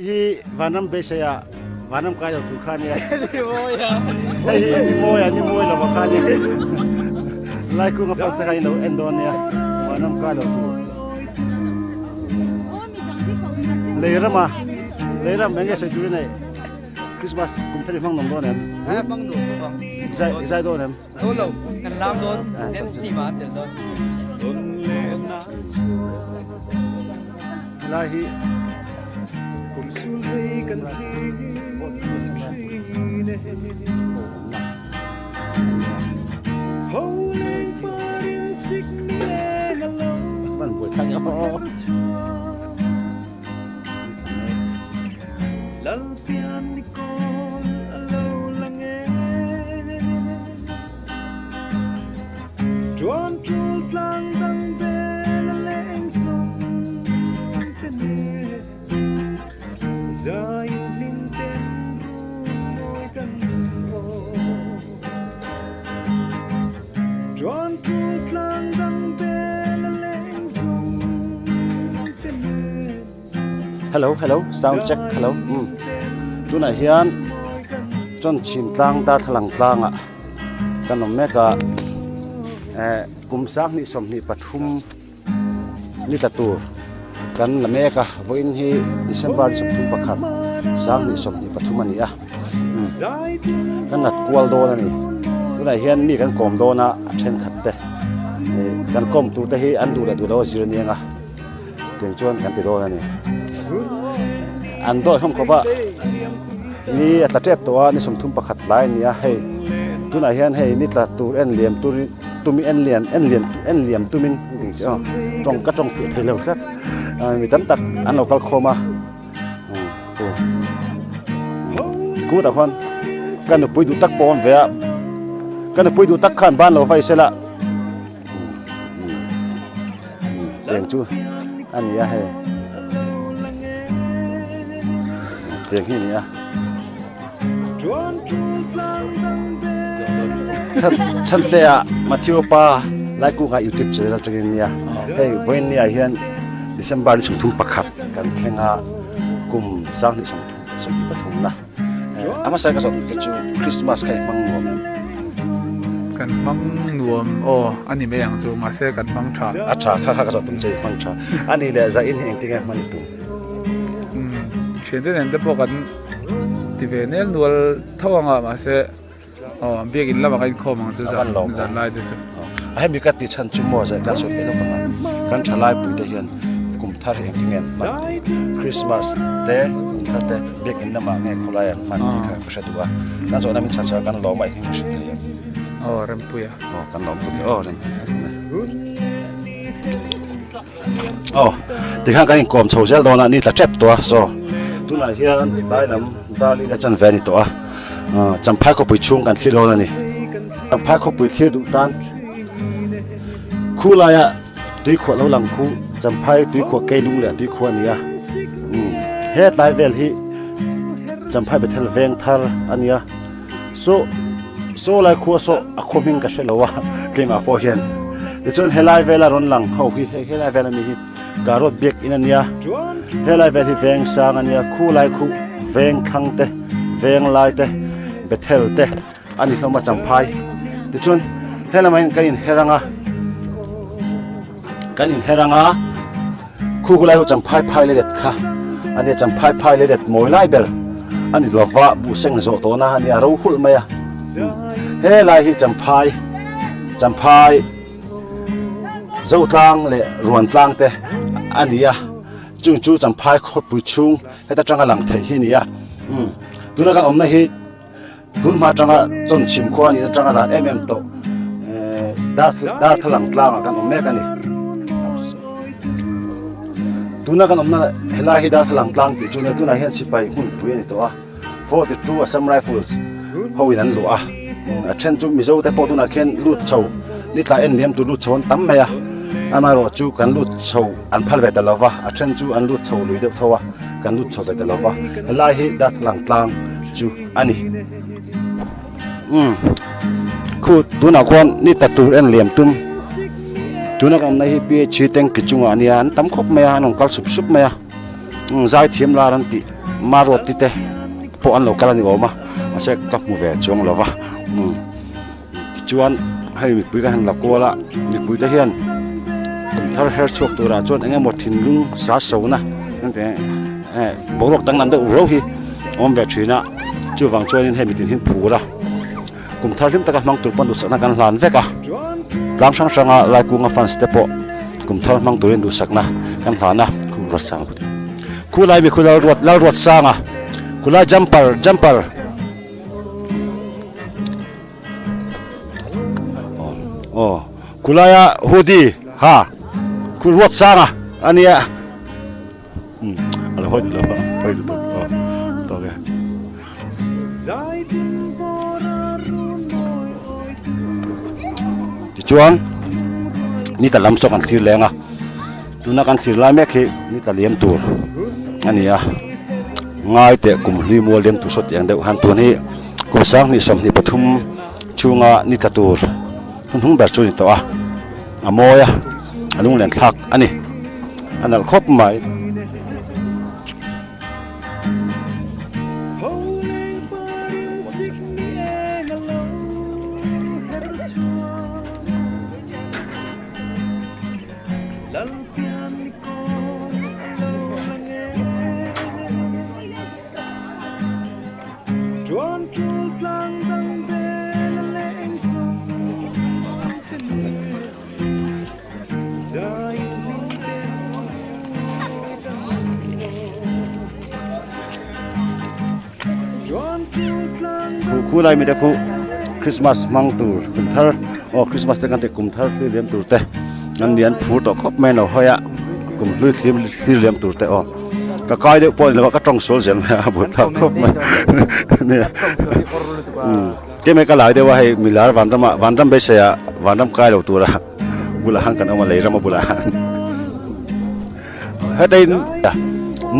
Hi vanram beiseia vanram kai lo tur kha nia. Hei hi ni mawi a ni mawi lo kha nia. Lai kunga fans te kha in lo en dawn nia. Vanram kai lo tur. Leirama leiram enge sawi tur nei. Christmas kum thar i hmang nawm dawn em? Hmang nuam khawp ang. Zai zai dawn em? Dawn lo, kan lam dawn. Dance team ah an tel dawn. Helai hi Van buai thlak e aw. Hello hello sound check hello um tunah hian chawnchhim tlang darthlalang tlangah kan awm mek a eh kum sanghnih 23 ni tla tur kan la mek a vawiin hi December 31 sanghnih 23 a ni a um kan nat kual dawn a ni tunah hian mi kan kawm dawn a a thenkhat te ih kan kawm tur te hi an duh leh duh lo a zir aniang a tiang chuan kan ti dawn a ni an dawi hlawm khawp a ni a tla tep tawh a ni 31 lai a ni a hei tunah hian hei ni tla tur en liam turin tumi en lian en lian en liam tumin ding che aw tawng ka tawng fiah thei lo tlat mi tam tak an lo kal khawm a ku tah khuan ka nupui duh tak pawh a awm ve a ka nupui duh tak khan ban lo vai sela tiang chu a ni a hei tiang hi a ni a. Chhantea Matthew pa Laikunga YouTube channel atangin nia hei vawiin ni ah hian December ni 31 kan thleng a kum 2023 na a hmasa ka zawh duh te chu Christmas kha i hmang nuam em? Kan hmang nuam aw a ni mai ang chu mahse kan hmang tha. A tha kha kha ka zawh tum che i hmang tha a nih leh zain hi engtin nge hman i tum? Thiante nen te pawh kan ti ve nel nual tho ang a mahse aw biakin lamah ka inkhawm ang chu zan zan lai te chu. A hemi ka ti chhan chu maw zai kan sawi fe lawk ang a kan thalai pui te hian kum thar hi engtin nge an hman tih Christmas te kum thar te biakin lamah nge khawlai an hman tih kha ka hre duh a kan zawhna min chhan chhan a kan lawm a engtin ka hre thei ang. Aw Rempuia. Aw kan lawm tuk e aw Rempuia. Aw tikhan kan inkawm chho zel dawn a ni tla tep tawh a saw tunah hian tlai lam dar lila chan ve a ni tawh a ah champhai khawpui chhung kan thlir dawn a ni champhai khawpui thlir duh tan khulaia tuikhuah lo lang khu champhai tuikhuah keilung leh tuikhuah a ni a umm he tlai vel hi champhai bethel veng thar a ni a saw saw lai khua saw a khaw hming ka hre lo a keimah pawh hian tichuan helai vela rawn lang ho hi hei helai vel ami hi carrot biak in ania helai vel hi veng sang ania khu lai khu veng thlang te veng lai te bethel te ani hlawm a champhai tichuan helamah hian kan inher anga kan inher anga Khu khu lai ho champhai phai le let kha ania champhai phai le let mawi lai ber ani lova buh seng zawh tawh na ania ro hulh mai a he lai hi champhai champhai zotlang leh ruan tlang te ani a chung chu champhai khawpui chhung heta tanga lang theih hi ani a tuna kan awmna hi Tun hma atanga chawnchhim khua anih atanga lar em em tawh darthlalang tlangah kan awm mek a ni. Tuna kan awmna helai hi darthlalang tlang tih chu nia tunah hian sipai hmunpui a ni tawh a, 42 Assam Rifles ho in an luah a, a then chu Mizo te pawh tunah khian lut chho ni tla en liam tur lut chho an tam mai a, amaherawh chu kan lut chho an phal ve ta lo va, a then chu an lut chho lui deuh tho a, kan lut chho ve ta lo va, helai hi darthlalang tlang chu. a ni umm khu tunah khuan ni ta tur en liam tum tuna kan awmna hi ph tanki chungah ania an tam khawp mai a an rawn kal sup sup mai a umm zai thiam lar an tih. Maruati te pawh an lo kal a ni awm a mahse ka hmu ve chuang lo va umm tichuan hei mipui kan han la kual a mipui te hian kum thar her chhuak turah chuan eng emaw thinlung sa sona eh boruak danglam deuh riau hi a awm ve thin a chuvang chuanin hei mitin hi an phur a. Kum thar hlim taka hmang tur pawn duhsakna kan hlan vek a, tlang hrang hranga Laikunga fans te pawh kum thar hmang turin duhsakna kan hlan a, khu Ruatsanga pawh khu lai mi khu Lalruat Lalruatsanga khu lai jumper jumper aw khu laia hoodie ha khu Ruatsanga ania. A lo hawi duh lo a, hawi duh tawk aw tawk e. Tichuan ni tla lam saw kan thlir leng a, tuna kan thlir lai mek hi ni tla liam tur a ni a, ngai teh kum hlui mual liam tur saw tih ang deuh han tun hi kum 20 23 chhunga ni tla tur hun hnung ber chu a ni tawh a. A mawi a, a lunglen thlak a ni. A nalh khawp mai. Khu khu lai mite khu Christmas hmang tur kum thar aw Christmas te kan tih kum thar thlir liam tur te an ni an phur tawh khawp mai lo hawi a kum hlui thlir thlir liam tur te aw. Ka kai deuh pawh a ni lo a ka tawng sual zel mai a buai phak khawp mai nia kemai ka lai deuh a hei milar vanram ah vanram beisei ah vanram kai lo tura bulah han kan awm a lei ram a bulah han heta in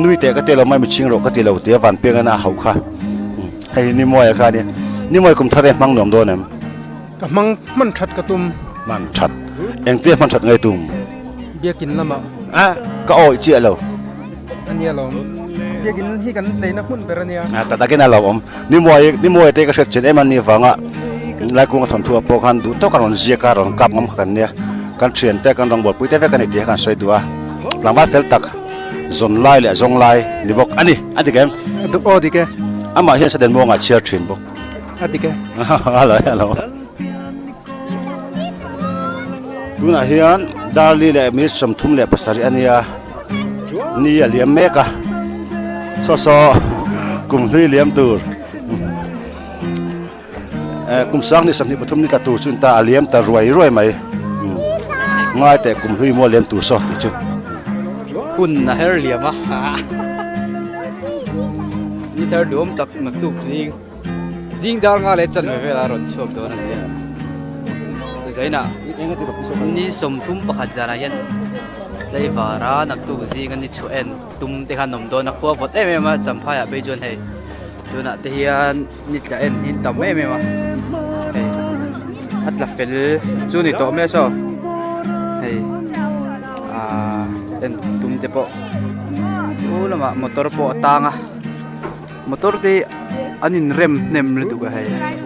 nui teh ka ti lo mai mihring rawh ka ti lo tia van piang in a hauh kha hei hi nimuai a kha ania nimuai kum thar e hmang nuam dawn em. Ka hmang hman that ka tum. Hman that. Engtia hman that ngai tum? Biakin lamah. A, ka awih chiah lo. A nia lawm. Biakin hi kan leina hmun ber a nia. A, ta takin a lo awm. Nimuai, Nimuai te ka hriat chin em a ni vanga Laikunga thawnthu ah pawh khan duh tawk a rawn ziak a, rawn kap ngam kha kan nia. Kan thian te, kan rawngbawlpui te vek a ni tih kha kan sawi duh a. Tlangval fel tak, zawn lai leh zawng lai ni bawk a ni. A dik em? Aw dik e. Amah hian Saden Muangah chhiar thin bawk. A dik e. Hello hello. Tunah hian Darli leh minute 37 a nia ni a liam mek a saw saw kum hlui liam tur eh kum sang ni 23 ni tla tur chu ta a liam ta ruai ruai mai ngai teh kum hlui maw liam tur saw tih chu. Hun a her liam a ni thar duam tak naktuk zing. Zing dar nga leh chanve velah rawn chhuak dawn a ni a. Zainah ni 31 zanah hian tleivara naktuk zing a ni chhuah en tum te khan awm dawn a khua vawt em em a champhaiah phei chuan hei tunah te hian ni tla en hi tam em em a hei a tla fel chu ni tawh mai a saw hei ah en tum te pawh chu lamah motor pawh a tang a. Motor te an in rem hnem lutuk a hei hei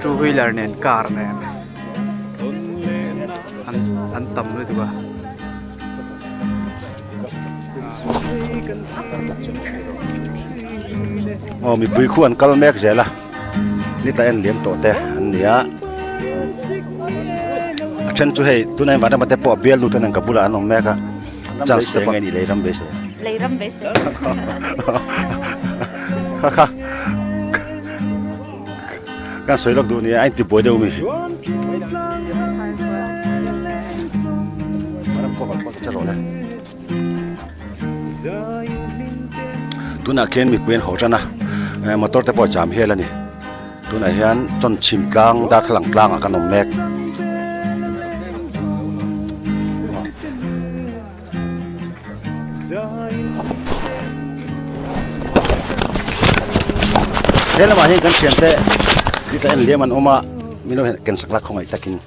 two wheeler nen car nen an an tam lutuk a. Aw mipui khu an kal mek zel a ni tla en liam tawh te an ni a a then chu hei tunah hian vanram te pawh a bial nu ten an ka bulah an awm mek a. Chance te nge ni lei ram beisei. Lei ram beisei. Kha kha. Kan sawi lawk duh nia a inti buai deuh mi. Ram cover pawh chu rawh le. Tunah khian mipui an haw tan a, motor te pawh a jam hial a ni. Tunah hian Chawnchhim tlang darthlalang tlangah kan awm mek. He lamah hian kan thiante ni tla en liam an awm a, min lo ken sak la khawngaih takin.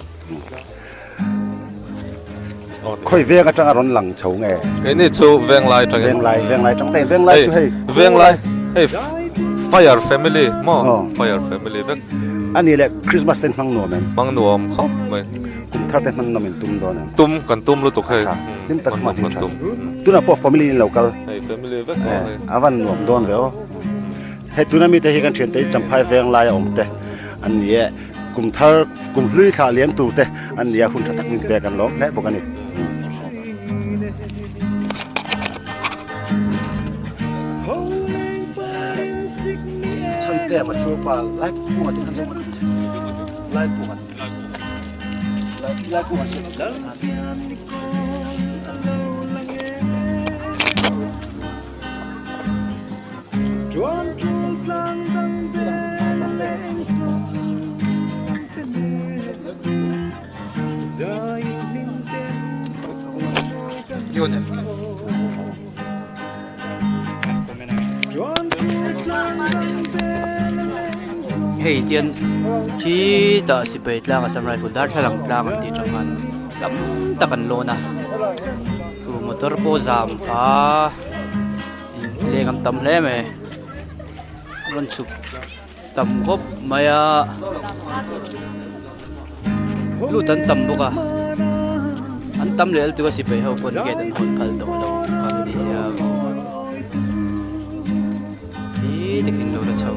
Khawi veng atanga rawn lang chho nge? Keini chu Venglai atangin. Venglai, Venglai atang te Venglai chu hei. Venglai, hei Fire family maw? Fire family vek. Ani leh Christmas te hmang nuam em? Hmang nuam khawp mai. Kum thar te hman nawm in tum dawn em? Tum, kan tum lutuk hei. Tha, hlim tak hman hi tha. Tunah pawh family in lo kal. Hei family vek aw hei. A van nuam dawn ve aw. Hei tuna mite hi kan thiante hi Champhai Venglai a awm te an ni e. Kum thar, kum hlui thlah liam tur te an ni a, hun tha tak min pek an lawm hle bawk a ni. Chhante Mathur pa lai kunga te khan zawng lai kunga lai lai kunga se Hei tian khitah sipai tlang Assam Rifle darthlalang tlang an tih tang khan tam tak an lawn a chu motor pawh zam pha leng an tam hle mai rawn chhuk tam khawp mai a lut an tam bawk a an tam leh lutuk a sipai ho pawn gate an hawn phal tawh lo an ni a khi takin lo la chho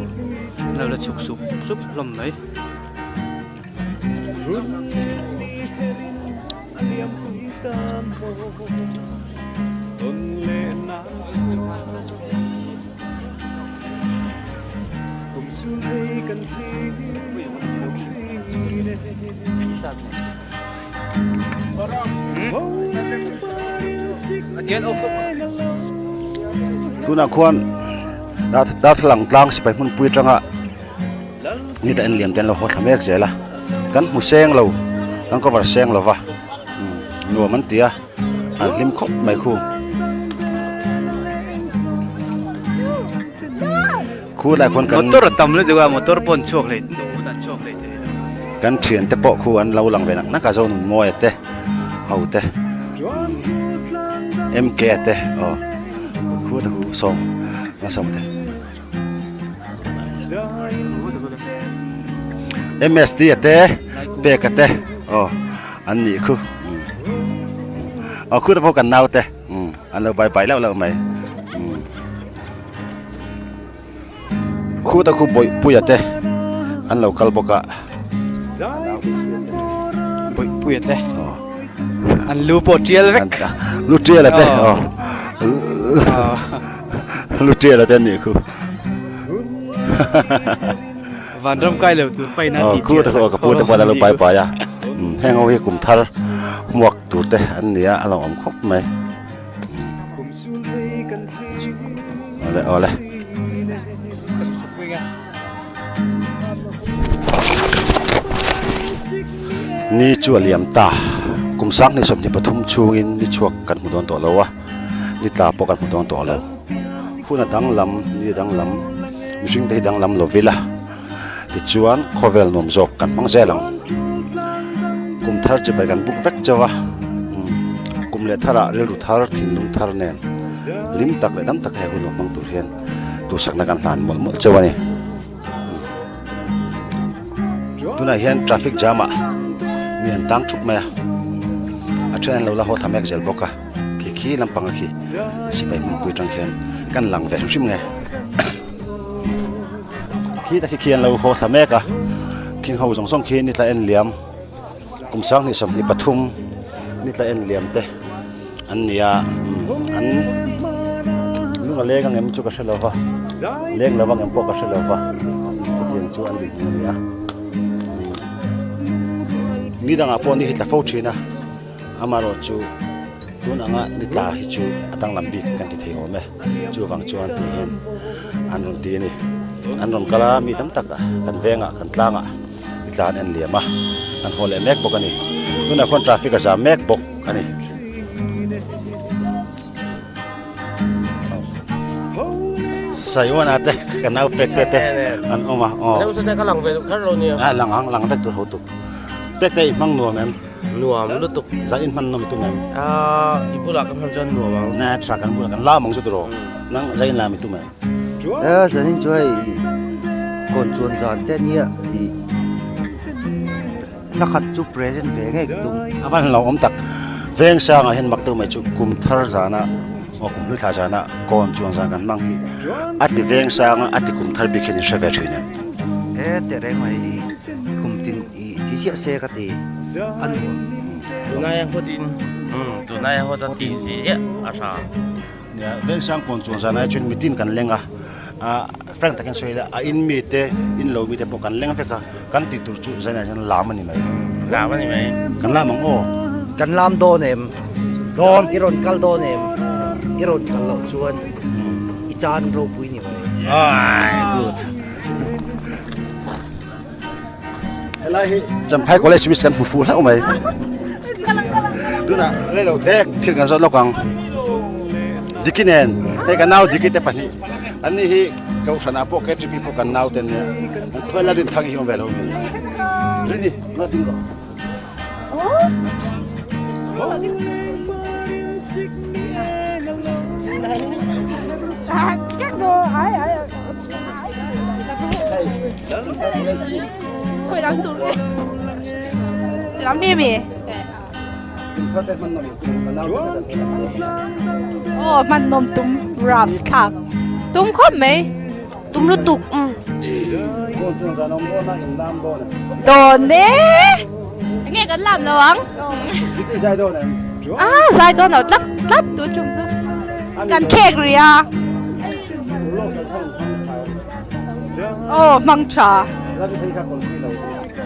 lo la chhuk sup sup hlawm mai. Tunah khuan darthlalang tlang sipai hmunpui atanga Nita en liam te an lo haw thla mek zel a kan hmu seng lo kan cover seng lo va nuam an ti a an hlim khawp mai khu khu lai khuan kan motor a tam lutuk a motor pawh an chhuak hlei an chhuak hlei thei lo kan thian te pawh khu an lo lang ve nak nak a zo nun mawi te ho te MK te aw khu te khu sawm a sawm te. MSD a te pek a te aw an nih khu aw khu te pawh kan nau te an lo bai bai lauh lauh mai khu te khu bawihpuia te an lo kal bawk a bawihpuia te an lu pawh tial vek lu tial a te aw Lu tial a te nih khu. Vanram kai lo tur paina ti khu ta so ka pu te pawh lo pai pai a. Heng ho hi kum thar hmuak tur te an nia a lo awm khawp mai. Awle awle. Ni chu a liam ta. Kum 2023 chhungin ni chhuak kan hmu dawn tawh lo a. Ni tla pawh kan hmu dawn tawh lo. Hun a danglam, ni a danglam, mihring te hi danglam lo vil a. Tichuan khawvel nuam zawk kan hmang zel ang. Kum thar chibai kan buk vek chauh a. Kum leh tharah rilru thar, thinlung thar nen hlim tak leh dam tak he hun nuam hmang tur hian duhsakna kan hlan mawlh mawlh chauh a ni. Tunah hian traffic jam ah mi an tang thup mai a, a then an lo la haw thla mek zel bawk a, khi khi lampang a khi sipai hmunpui tang khian kan lang ve hrim hrim nge khi ta khi khi an lo haw thla mek a, khing ho zawng zawng khi ni tla en liam. Kum 2023 ni tla en liam te an ni a, an lung a leng ang em chu ka hre lo va, leng lo ang em pawh ka hre lo va, chutiang chu an dinhmun a ni a. Ni dangah pawh ni hi tla fo thin a, amaherawh chu tun anga ni tla hi chu a danglam bik kan ti thei awm e. Chuvang chuan tih hian an rawn ti a ni. An rawn kal a, mi tam tak kan vengah kan tlangah i tlan en liam a, an haw leh mek bawk a ni. Tunah khuan traffic a zam mek bawk a ni. Saiwana te ka nau pek te te an awm a aw. A lang ang lang vek tur ho tuk. Pek te i hmang nuam em? Nuam lutuk. Zan in hman nawm i tum em? Aa, i bulah ka hman chuan nuam ang. Na tha kan bulah kan lam ang chu tiraw. Nang zan in lam i tum em? Aa, zan in chu hei kawn chuan zan te ania i hla khat chu present ve ngei ka tum. A van lo awm tak. Veng sangah hian mak deuh mai chu kum thar zana aw kum hlui thla zana kawn chuan zan kan hmang hi a ti veng sanga a ti kum thar bik hian in hre ve thin em? He tehreng mai kum tin I ti chiah se ka ti a nuam. Tunai a hawt in tunai a hawt a tih ziah a tha. Nia Vengsang kawn chuan zan ai chuan mitin kan leng a, frank takin sawi ila a in mi te in lo mi te pawh kan leng vek a, kan tih tur chu zan ah hian lam a ni mai. Lam a ni mai. Kan lam ang aw. Kan lam dawn em? Dawn. I rawn kal dawn em? I rawn kal loh chuan i chan ropui ni mai. Ai good. Helai hi Champhai College Miss kan hmu fuh hlauh mai. Tunah rei lo dek thil kan zawt lawk ang. Diki nen hei ka nau Diki te pahnih an ni hi Kohhranah pawh KTP pawh kan nau te nia. An thuai la rin thang hi awm ve lo mi. Rini, nga ding rawh. Khoi dang tur nge? Ti lam mi mi? Oh, man nom tum raps kha. Tum khop mai. Tum lutuk. Dawn e. Nge kan lam lo ang. Ah, zai dawn lo tlat tlat tu chung chu. Kan khek ria. Oh, hmang tha.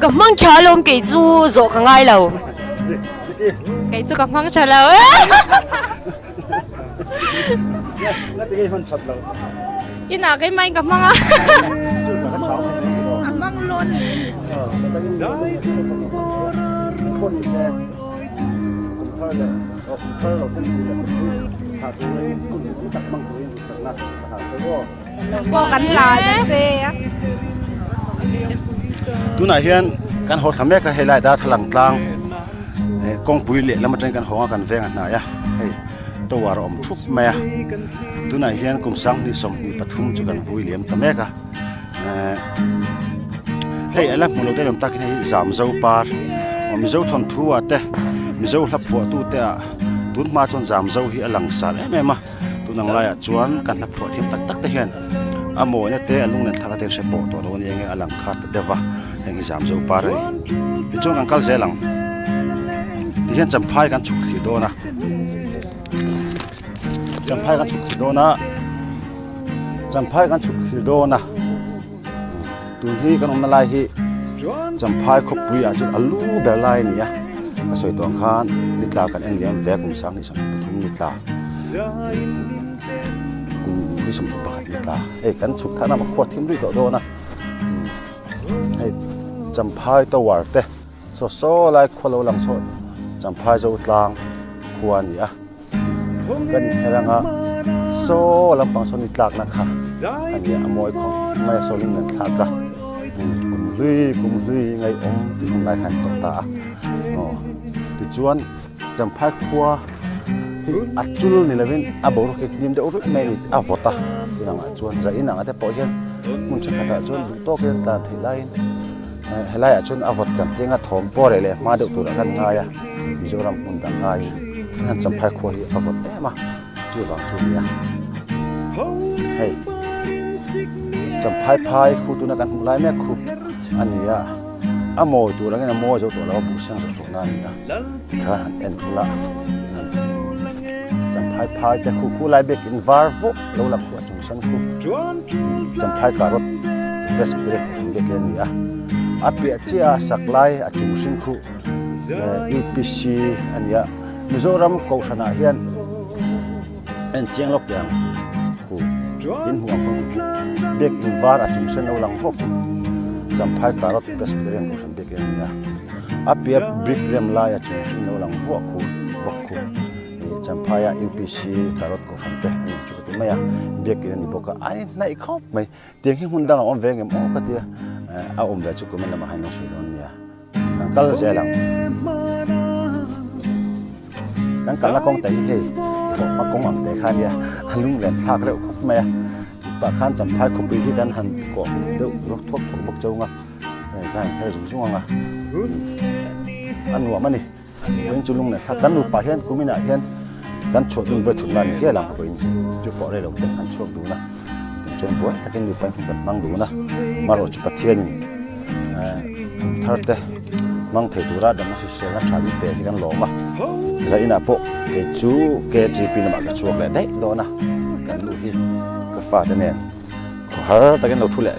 Ka hmang tha lawm kei chu zawh ka ngai lo. Kei chu ka hmang tha lo. Inah keimah in ka hmang a. A hmang lawn leh a ni. Pawh kan la na che a. Tunah hian kan haw thla mek a helai darthlalang tlang kawngpui leh lam atangin kan hawng a kan veng a hnai a hei tower a awm thup mai a tunah hian kum 2023 chu kan vui liam ta mek a hei a la hmu lo te lawm takin hei zam zo par aw mizo thawnthu ah te mizo hla phuah tu te ah tun hma chuan zam zo hi a lang sar em em a. Tun ang laiah chuan kan hla phuah thiam tak tak te hian a mawina te a lunglen thlak te hre pawh tawh lo a ni enge a lang kha ta deuh va heng hi zam zo par a ni tichuan kan kal zel ang tihian champhai kan chhuk thlir dawn a champhai kan chhuk thlir dawn a champhai kan chhuk thlir dawn a tun hi kan awmna lai hi champhai khawpui ah chuan a lu ber lai a ni a ka sawi tawh ang khan ni tla kan en liam ve kum sang ni 23 ni tla kum ni 31 ni tla hei kan chhuk thana ma khua thim rih tawh dawn a hei champhai tower te saw saw lai khua lo lang saw champhai zo tlang khua a ni a. Kan inher anga saw lampang saw ni tlakna kha a nia a mawi khawp mai a saw lung nen thlak a kum hlui kum hlui ngaihawm tih hun lai khan tawh ta a aw tichuan champhai khua hi a chul ni lovin a boruak hi hnim deuh ruih mai a ni a vawt a tunangah chuan zah inangah te pawh hian hmun thenkhatah chuan duh tawk hian tlan theih laiin helaiah chuan a vawt kan tih anga thawm pawh reh leh hma deuh turah kan ngai a. Mizoram hmun dang aiin han Champhai khua hi a vawt em a, chuvang chu nia. Hei Champhai phai khu tuna kan hmuh lai mek khu a ni a, a mawi tur angin a mawi zo tawh lo a, buh seng zo tawh na a ni a, tikhan han en ula Champhai phai te khu khu lai bik in var vawk lo lang khu a chung sen khu Champhai carrot Presbyterian kohhran bik hi a ni a, a piah chiah a sak lai a chung hring khu. UPC a ni a Mizoram Kohhranah hian en chiang lawk teh ang ku in hmuh ang khaw biak in var a chung sen lo lang bawk Champhai Karot Presbyterian Kohhran biak in a ni a a piah brick rem lai a chung hring lo lang vuah khu bawk khu Champhai a UPC Karot Kohhran te a ni chu ka ti mai a biak in a ni bawk a a inhnaih khawp mai tiang hi hmun dang a awm ve ngem aw ka tia a awm ve chu comment lamah hian lo sawi dawn nia. Kan kal zel ang. Kan kalna kawng te hi hei thlawhhma kawng ang te kha nia a lunglen thlak reuh khawp mai a. Tah khan Champhai khawpui hi kan han kawh deuh rawk thuak thuak bawk chauh ang a, hei ka han her zung zung ang a, a nuam a ni. Vawiin chu lunglen thlak kan nupa hian kuminah hian kan chhuah dun vawi thutna a ni hial ang vawiin chu pawh rei lo te kan chhuak dun a, tichuan buai takin nupa in hun kan hmang dun a, marawh chu Pathianin kum thar te hmang thei tura damna hriselna tha min pe hi kan lawm a, zainah pawh kei chu KTP lamah ka chhuak leh daih dawn a, kan nu hi ka fate nen khawhar takin lo thu leh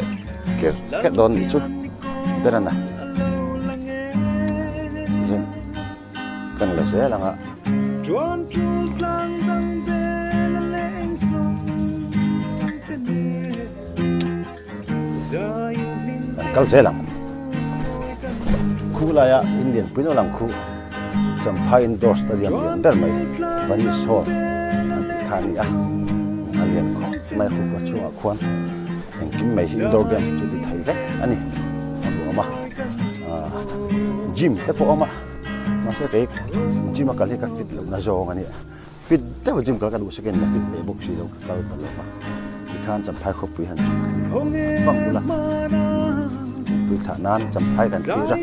ker ker dawn nih chu ber a na tihian kan la zel ang a. Kan kal zel ang. Khu laia in lianpui nawlh ang khu Champhai Indoor Stadium lian ber mai Vanish Hall an tih kha a ni a. A lian khawp mai a khu kua chhungah khuan engkim mai hi indoor games chu ti thei vek a ni. A nuam a, gym te pawh a awm a, mahse kei gym a kal hi ka fit lohna zawng a nia. Fit deuh a gym kal ka duh second la fit leh bawk si lo ka kal ta lo va tikhan Champhai khawpui han chhuk thlir vang bula pui thlah nan Champhai kan thlir a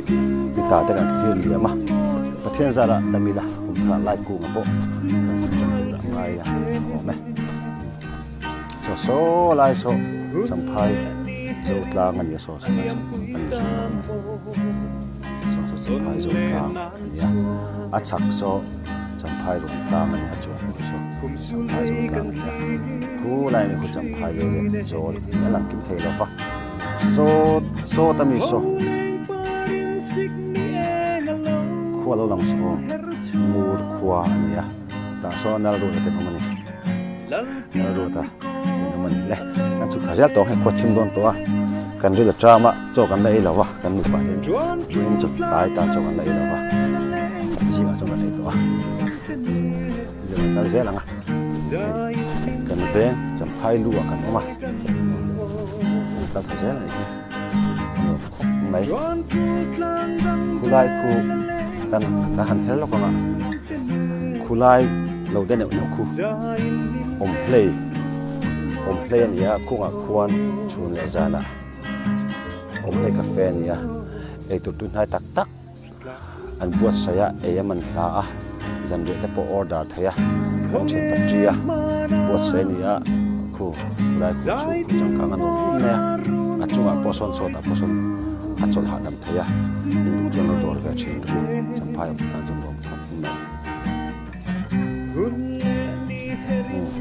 mitla te kan thlir liam a Pathian zarah damila kum thar lai kunga pawh kan chhuk chan tur a ngai a awm e chaw saw lai saw Champhai Zotlang a ni a saw saw lai saw a ni saw saw saw Champhai Zotlang a ni a a chhak saw Champhai rawn tlang a ni a chuan pawh saw Champhai zawl tlang a ni a, khu lai mai khu Champhai leh leh zawl a ni a lang kim thei lo va, saw saw ta mi saw khua lo lang saw ngur khua a ni a, tah saw nal ruat a ten awm a ni, nal ruat a ten awm a ni le, kan chhuk thla zel tawh ang hei khua thim dawn tawh a, kan ril a tram a chaw kan la ei lo va kan nupa hian vawiin chaw tlai tan chaw kan la ei lo va zingah chuan kan ei tawh a zingah kal zel ang a hei kan veng champhai lu ah kan awm a kan kal thla zel a nih hi a nuam khawp mai khulai khu kan ka han her lawk ang a khulai lo de neuh neuh khu awm hlei awm hlei a ni a khungah khuan chhun leh zanah awm hlei cafe a ni a eitur tui hnai tak tak an buatsaih a ei a man hla a zanriah te pawh order theih a kan thian patri a buatsaih a ni a khu khulai khu chhung khu changkang a nuam em mai a a chungah pawh sawn sawtah pawh sawn a chawlh hahdam theih a induh chuan lo dawr ve thin ru champhai awm tan chuan nuam khawp mai.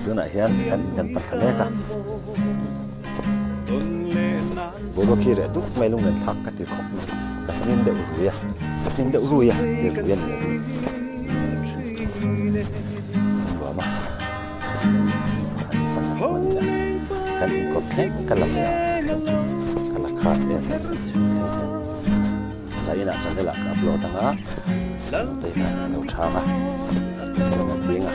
Tunah hian kan in kan pathla mek a boruak hi reh duk mai lunglen thlak ka ti khawp mai ka hnim deuh rui a ka hnim deuh rui a ti rui a ni lo nuam a kan in pathla mek a ni a kan inkawt thleng ka la ve ang ka la khat em em thleng hian. Zainah channel ah ka upload ang a, te hian a lo chhang a, chuan a ding a.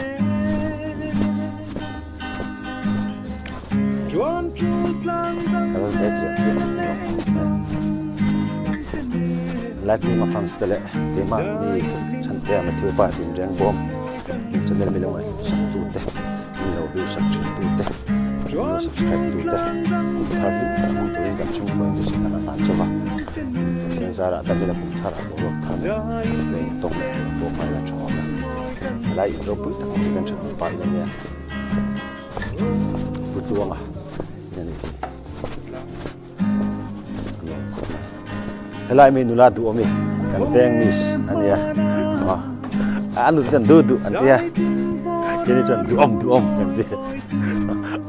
Kal mek ziah chiah a ni mai. Laikunga fans te leh keimah mi Chhantea Matthew pa tin reng bawm channel mi lo ngaihsak tu te. Min lo view sak thin tu te, min lo subscribe tu te, kum thar hi kan hmang turin kan chhungkaw in duhsak kan hlan chauh a. Pathian zarah damila kum thar a boruak thar nen lei tawng leh tur pawh hmai la tha awm a. Helai in ropui tak hi kan thenawm pah in ania. Pu Tluanga in a nih hi. A nuam khawp mai. Helai mi nula duh awm i kan veng miss a nia a nu chuan duh duh an tia keini chuan duhawm duhawm kan ti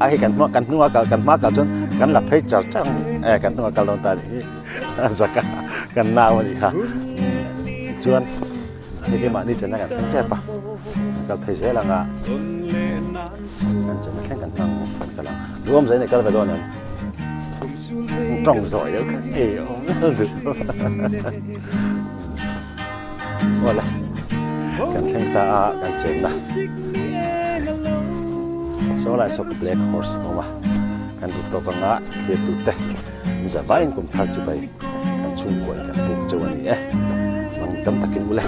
a hei kan hma kan hnunga kal kan hma kal chuan kan la phei char char ang e kan hnunga kal dawn ta nih hi a zaka kan nau a nih kha chuan hei keimahni chuan kan thleng tep a kan kal phei zel ang a kan chuan thleng kan hmang kan kal ang duhawm zain i kal ve dawn em. Tawng zawh deuh kha ei awm duh. Awle kan thleng ta a kan chenna saw lai saw black horse a awm a kan duh tawk anga thlir tu te in za vaiin kum thar chu bai kan chhungkua in kan buk cheu a ni e mang tam takin ule.